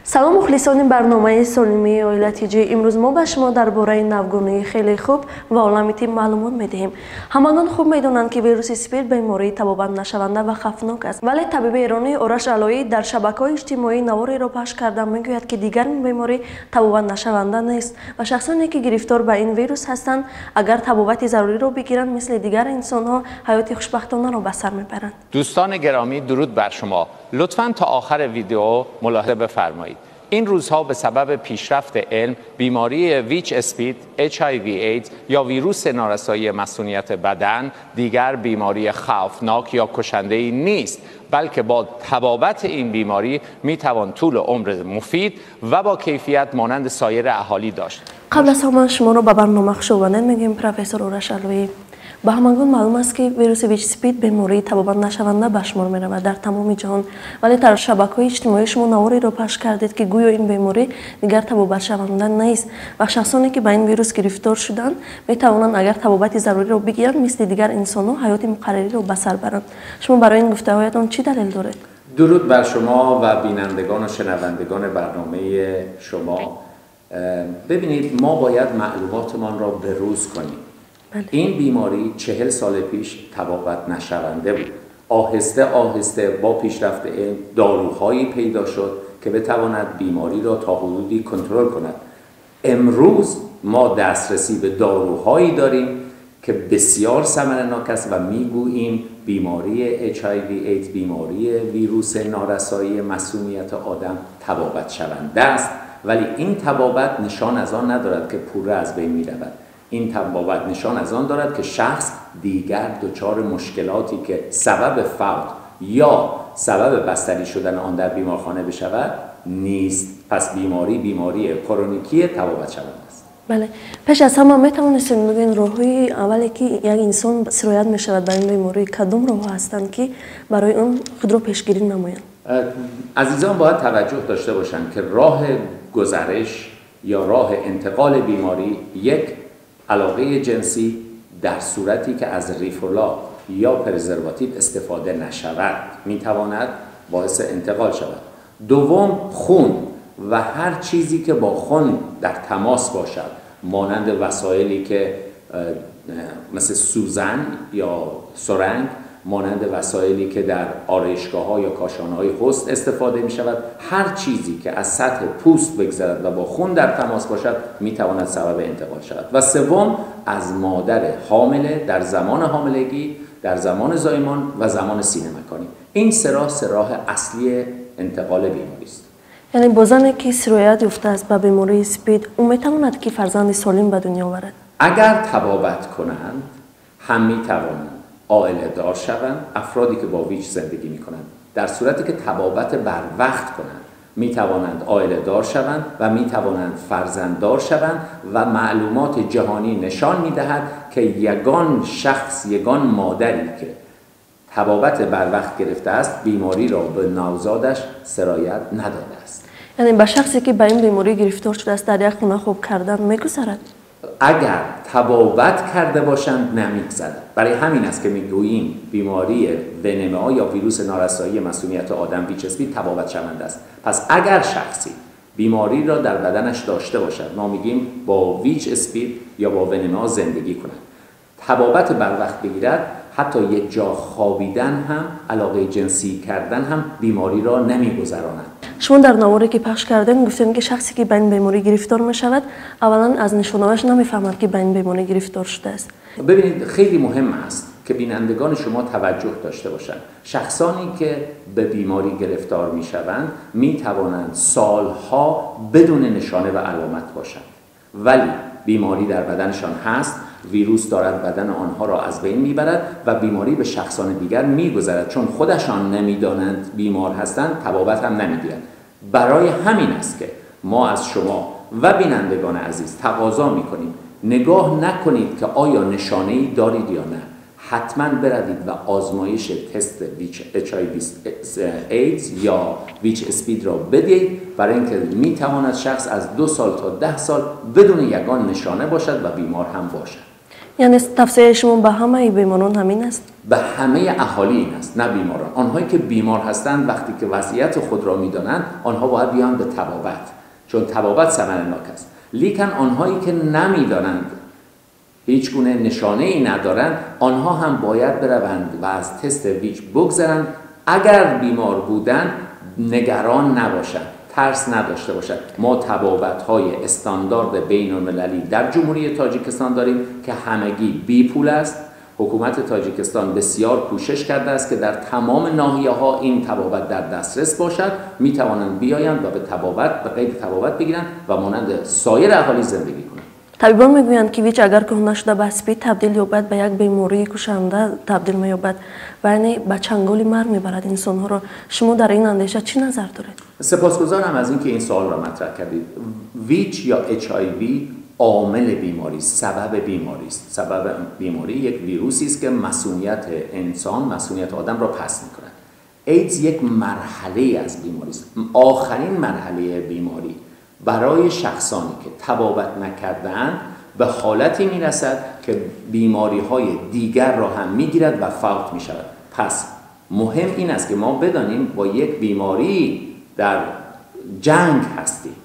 Салом, мухлисони барномаи солимии оила ТЖ. Имрӯз мо ба шумо дар бораи навгонии хеле хуб ва олами тиб маълумот медиҳем. Ҳамагон хуб медонанд, ки вируси СПИД бемории табобатнашаванда ва хавфнок аст, вале табиби эронӣ Ораш Алоӣ дар шабакаҳои иҷтимоӣ навореро пахш карда мегӯяд, ки дигар ин беморӣ табобатнашаванда нест ва шахсоне, ки гирифтор ба ин вирус ҳастанд, агар табобати заруриро бигиранд, мисли дигар инсонҳо ҳаёти хушбахтонаро ба сар мебаранд. Дӯстони гиромӣ, дуруд бар шумо. Лутфан то охири видео мулоҳиза бифармоед. Ин рӯзҳо ба сабаби пешрафти илм бемории ВИЧ СПИД, HIV AIDS ё вируси норасоии масунияти бадан дигар бемории хавфнок ё кушандае нест, балки бо табобати ин беморӣ метавон тӯли умри муфид ва бо кайфият монанди соири аҳолӣ дошт. Қабл аз ҳама шуморо ба барнома хушомадед мегӯем, профессор Ораш Алоӣ. Ба ҳамагон маълум аст, ки вируси ВИЧ СПИД бемории табобатнашаванда ба шумор меравад дар тамоми ҷаҳон, вале дар шабакаҳои иҷтимоӣ шумо навореро пахш кардед, ки гӯё ин беморӣ дигар табобатшаванда нест ва шахсоне, ки ба ин вирус гирифтор шуданд, метавонанд, агар табобати заруриро бигиранд, мисли дигар инсонҳо ҳаёти муқаррариро ба сар баранд. Шумо барои ин гуфтаҳоятон чӣ далел доред? Дуруд бар шумо ва бинандагону шунавандагони барномаи шумо. Бибинед, мо бояд маълумотамонро ба рӯз кунем. Ин беморӣ 40 соли пеш табобат нашаванда буд. Оҳиста оҳиста бо пешрафти илм доруҳое пайдо шуд, ки битавонад бемориро то ҳудуде контрол кунад. Имрӯз мо дастрасӣ ба доруҳое дорем, ки бисёр самаранок аст ва мегӯем бемории HIV AIDS, бемории вируси норасоии масунияти одам табобатшаванда аст, вале ин табобат нишон аз он надорад, ки пурра аз байн меравад. Ин табобат нишон аз он дорад, ки шахс дигар дучори мушкилоте ки сабаби фавт ё сабаби бастарӣ шудани он дар беморхона бишавад нест. Пас беморӣ бемории хроникии табобатшаванда аст. Бале, пеш аз ҳама метавонистед бигӯед, роҳҳои аввале, ки як инсон сироят мешавад ба ин беморӣ, кадом роҳҳо ҳастанд, ки барои он худро пешгирӣ намоянд? Азизон бояд таваҷҷӯҳ дошта бошанд, ки роҳи гузариш ё роҳи интиқоли беморӣ: як, алоқаи ҷинсӣ дар сурате ки аз ریفولا ё презерватив истифода нашавад, метавонад боиси интиқол шавад. Дуввум, хун ва ҳар чизе ки бо хун дар тамос бошад, монанди васоиле ки мисли сӯзан ё сӯранг, монанди васоиле ки дар ороишгоҳҳо ё кошонаҳои ҳусн истифода мешавад, ҳар чизе ки аз сатҳи пӯст бигзарад ва бо хун дар тамос бошад, метавонад сабаби интиқол шавад. Ва севум, аз модари ҳомила дар замони ҳомилагӣ, дар замони зоимон ва замони синамаконӣ. Ин се роҳ се роҳи аслии интиқоли беморӣ аст. Яъне бо зане, ки сироят ёфтааст ба бемории СПИД, ӯ метавонад, ки фарзанди солим ба дунё оварад? Агар табобат кунанд, ҳам метавонанд оиладор шаванд. Афроде ки бо ВИЧ зиндагӣ мекунанд, дар сурате ки табобат барвақт кунанд, метавонанд оиладор шаванд ва метавонанд фарзанддор шаванд ва маълумоти ҷаҳонӣ нишон медиҳад, ки ягон шахс, ягон модаре ки табобат барвақт гирифтааст, бемориро ба навзодаш сироят надодааст. Яъне ба шахсе, ки ба ин беморӣ гирифтор шудааст, дар як хона хоб кардан мегузарад? Агар табобат карда бошанд, намегузарад. Барои ҳамин аст, ки мегӯем бемории ВНМА ё вируси норасоии масунияти одам, ВИЧ СПИД, табобатшаванда аст. Пас агар шахсе бемориро дар баданаш дошта бошад, мо мегӯем бо ВИЧ СПИД ё бо ВНМА зиндагӣ кунад, табобат барвақт бигирад, ҳатто як ҷо хобидан ҳам, алоқаи ҷинсӣ кардан ҳам бемориро намегузаронад. Шумо дар наворе, ки пахш кардем, гуфтем, ки шахсе, ки ба ин беморӣ гирифтор мешавад, аввалан аз нишонаҳояш намефаҳмад, ки ба ин беморӣ гирифтор шудааст. Бибинед, хеле муҳим аст, ки бинандагони шумо таваҷҷӯҳ дошта бошанд. Шахсоне ки ба беморӣ гирифтор мешаванд, метавонанд солҳо бидуни нишона ва аломат бошанд, вале беморӣ дар баданашон ҳаст, вирус дорад бадани онҳоро аз байн мебарад ва беморӣ ба шахсони дигар мегузарад. Чун худашон намедонанд бемор ҳастанд, табобат ҳам намегиранд. Барои ҳамин аст, ки мо аз шумо ва бинандагони азиз тақозо мекунем: нигоҳ накунед, ки оё нишонае доред ё не, ҳатман биравед ва озмоиши тест HIV AIDS ё ВИЧ СПИД ро бидиҳед, барои инки метавонад шахс аз 2 сол то 10 сол бидуни ягон нишона бошад ва бемор ҳам бошад. یعنی توصیه شما به همه بیماران همین است؟ به همه اهالی این است، نه بیماران. آنهایی که بیمار هستند وقتی که وضعیت خود را میدانند آنها باید بیان به طبابت، چون طبابت ثمرناک است. لیکن آنهایی که نمیدانند، هیچ گونه نشانه ای ندارند، آنها هم باید بروند و از تست ویچ بگذرند. اگر بیمار بودند نگران نباشند، ترس نداشته باشد. ما طبابت‌های استاندارد بین‌المللی در جمهوری تاجیکستان داریم که همگی بی پول است. حکومت تاجیکستان بسیار کوشش کرده است که در تمام ناحیه‌ها این طبابت در دسترس باشد. می توانند بیایند و به طبابت، به قید طبابت بگیرند و مانند سایر اهالی زندگی کنند. طبیبان میگویند که ویچ اگر کهنه شده به اسپید تبدیل یابد به یک بیماری کشنده تبدیل مییابد و یعنی به چنگال مرگ میبرد انسانها را. شما در این اندیشه چی نظر دارید؟ سپاسگزارم از اینکه این سوال را مطرح کردید. ویچ یا HIV عامل بیماری، سبب بیماری است. سبب بیماری یک ویروسی است که مسئولیت انسان، مسئولیت آدم را پس میکند. ایدز یک مرحله از بیماری است، آخرین مرحله بیماری برای شخصانی که طبابت نکردند به حالتی میرسد که بیماری های دیگر را هم میگیرد و فوت میشود. پس مهم این است که ما بدانیم با یک بیماری در جنگ هستیم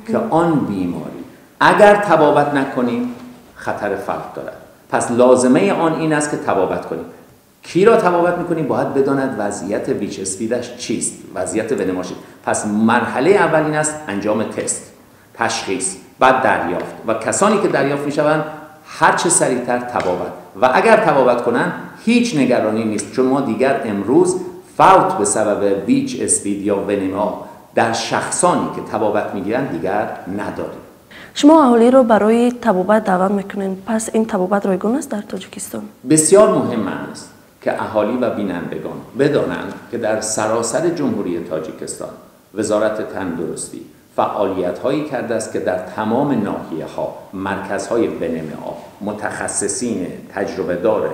که آن بیماری اگر طبابت نکنیم خطر فوت دارد. پس لازمه آن این است که طبابت کنیم. کی را طبابت میکنیم؟ باید بداند وضعیت ویچ اسپیدش چیست، وضعیت ونماش. پس مرحله اول این است انجام تست، تشخیص، بعد دریافت و کسانی که دریافت میشوند هر چه سریعتر طبابت، و اگر طبابت کنند هیچ نگرانی نیست، چون ما دیگر امروز فوت به سبب ویچ اسپید یا ونما در شخصانی که طبابت میگیرند دیگر نداریم. شما اهالی رو برای طبابت دعوت میکنید، پس این طبابت رایگان است در تاجیکستان؟ بسیار مهم است که اهالی و بینندگان بدانند که در سراسر جمهوری تاجیکستان وزارت تندرستی فعالیت‌هایی کرده است که در تمام ناحیه‌ها، مرکزهای ونما، متخصصین تجربه دار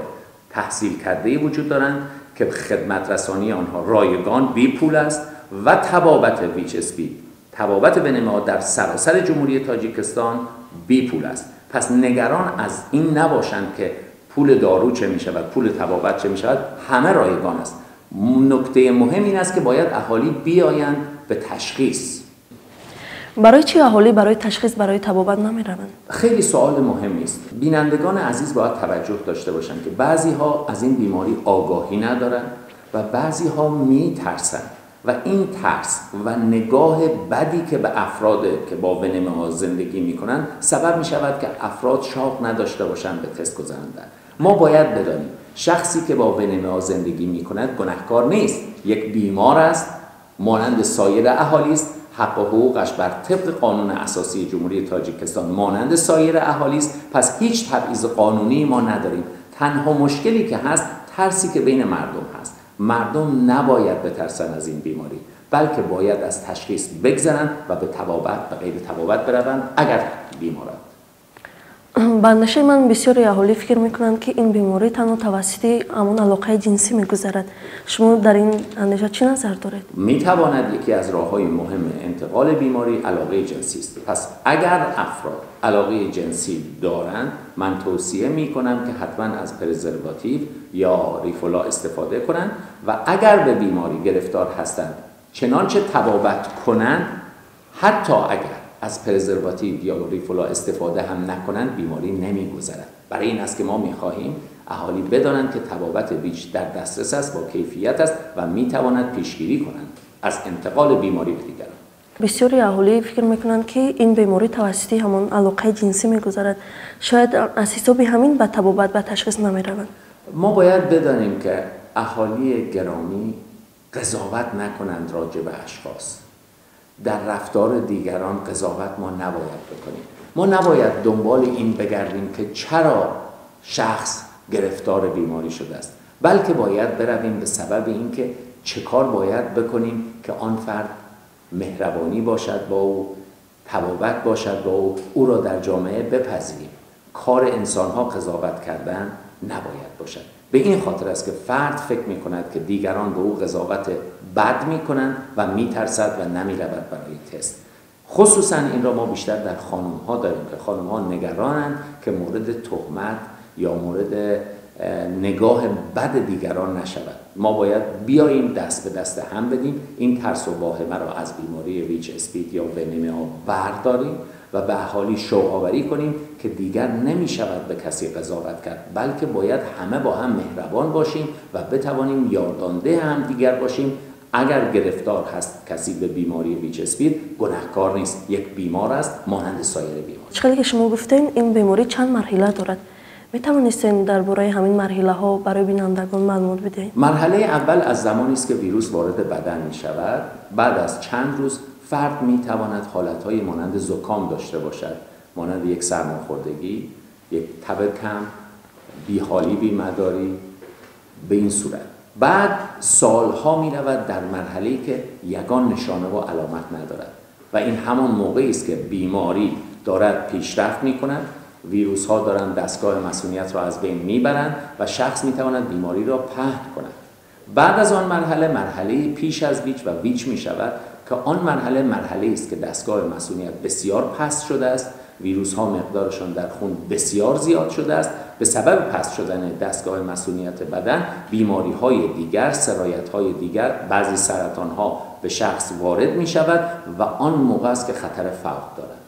تحصیل کرده‌ای وجود دارند که خدمت رسانی آنها رایگان بی پول است و طبابت ویچ اسپید، طبابت ونما در سراسر جمهوری تاجیکستان بی پول است. پس نگران از این نباشند که پول دارو چه می شود، پول طبابت چه می شود، همه رایگان است. نکته مهم این است که باید اهالی بیایند به تشخیص. برای چی اهالی برای تشخیص، برای طبابت نمی روند؟ خیلی سوال مهمی است. بینندگان عزیز باید توجه داشته باشند که بعضی ها از این بیماری آگاهی ندارند و بعضی ها می ترسند و این ترس و نگاه بدی که به افراد که با ونما زندگی می کنند سبب می شود که افراد شوق نداشته باشند به تست گذراندن. ما باید بدانیم شخصی که با ونما زندگی می کند گناهکار نیست، یک بیمار است، مانند سایر اهالی است، حق و حقوقش بر طبق قانون اساسی جمهوری تاجیکستان مانند سایر اهالی است. پس هیچ تبعیض قانونی ما نداریم. تنها مشکلی که هست ترسی که بین مردم هست. مردم نباید بترسن از این بیماری، بلکه باید از تشخیص بگذرند و به طبابت، به غیر طبابت بروند اگر بیمارند. ба андешаи ман бисёри аҳолӣ фикр мекунанд, ки ин беморӣ танҳо тавассути ҳамон алоқаи ҷинсӣ мегузарад. Шумо дар ин андеша чӣ назар доред? میتواند یکی از راه‌های مهم انتقال بیماری علاقه جنسی است. پس اگر افراد علاقه جنسی دارند، من توصیه میکنم که حتما از پرزرواتیو یا ریفولا استفاده کنند و اگر به بیماری گرفتار هستند چنانچه طبابت کنند، حتی اگر از پرزرواتیو یا ریفولا استفاده هم نکنند بیماری نمیگذرد. برای این است که ما میخواهیم اهالی بدانند که طبابت ویچ در دسترس است، با کیفیت است و میتواند پیشگیری کنند از انتقال بیماری به دیگران. бисёри аҳолӣ фикр мекунанд, ки ин беморӣ тавассути ҳамон алоқаи ҷинсӣ мегузарад. Шояд аз ҳисоби ҳамин ба табобат, ба ташхис намераванд. ما باید بدانیم که اهالی گرامی قضاوت نکنند راجع به اشخاص. در رفتار دیگران قضاوت ما نباید بکنیم. ما نباید دنبال این بگردیم که چرا شخص گرفتار بیماری شده است، بلکه باید برویم به سبب اینکه چه کار باید بکنیم که آن فرد مهربانی باشد با او، طبابت باشد با او، او را در جامعه بپذیریم. کار انسان‌ها قضاوت کردن نباید باشد. به این خاطر است که فرد فکر می‌کند که دیگران به او قضاوت بد می‌کنند و می‌ترسد و نمی‌رود برای تست. خصوصاً این را ما بیشتر در خانم‌ها داریم که خانم‌ها نگرانند که مورد تهمت یا مورد نگاه بد دیگران نشود. ما باید بیاییم دست به دست هم بدیم، این ترس و واهمه را از بیماری ویچ اسپید یا ونمیا برداریم و به اهالی شوق کنیم که دیگر نمی شود به کسی قضاوت کرد، بلکه باید همه با هم مهربان باشیم و بتوانیم یاردانده هم دیگر باشیم. اگر گرفتار هست کسی به بیماری ویچ اسپید، گناهکار نیست، یک بیمار است مانند سایر بیمار. چقدر که شما گفتین این بیماری چند مرحله دارد، می توانستین درباره همین مرحله ها برای بینندگان معلومات بدهید؟ مرحله اول از زمانی است که ویروس وارد بدن می شود. بعد از چند روز فرد می تواند حالتهای مانند زکام داشته باشد، مانند یک سرماخوردگی، یک تب کم، بیحالی، بیمداری، به این صورت. بعد سالها می رود در مرحله‌ای که یگان نشانه و علامت ندارد و این همان موقعی است که بیماری دارد پیشرفت می کند، ویروس ها دارند دستگاه مسئولیت را از بین میبرند و شخص می تواند بیماری را پهن کند. بعد از آن مرحله، مرحله پیش از ویچ و ویچ می شود که آن مرحله مرحله است که دستگاه مسئولیت بسیار پست شده است، ویروس ها مقدارشان در خون بسیار زیاد شده است. به سبب پست شدن دستگاه مسئولیت بدن، بیماری های دیگر، سرایت های دیگر، بعضی سرطان ها به شخص وارد می شود و آن موقع است که خطر فوت دارد.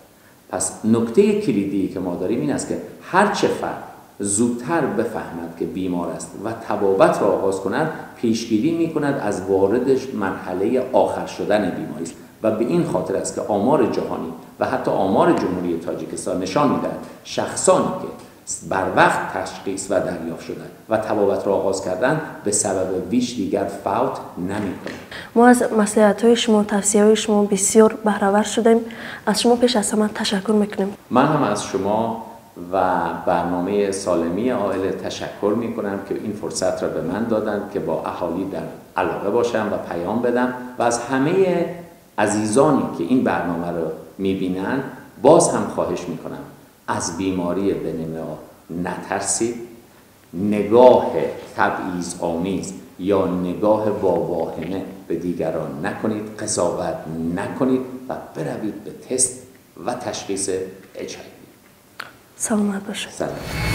پس نکته کلیدی که ما داریم این است که هرچه فرد زودتر بفهمد که بیمار است و طبابت را آغاز کند، پیشگیری می کند از واردش مرحله آخر شدن بیماری است. و به این خاطر است که آمار جهانی و حتی آمار جمهوری تاجیکستان نشان می‌دهد شخصانی که بر وقت تشخیص و دریافت شدند و طبابت را آغاز کردند به سبب ویچ دیگر فوت نمی‌کنند. ما از مصلحت‌های شما، توصیه‌های شما بسیار بهره‌ور شدیم. از شما پیش از همه تشکر می‌کنیم. من هم از شما و برنامه سالمی عائله تشکر می‌کنم که این فرصت را به من دادند که با اهالی در علاقه باشم و پیام بدم و از همه عزیزانی که این برنامه را می‌بینند باز هم خواهش می‌کنم از بیماری بنمیا نترسید. نگاه تبعیض آمیز یا نگاه با واهمه به دیگران نکنید، قضاوت نکنید و بروید به تست و تشخیص HIV. سلامت باشید. سلام.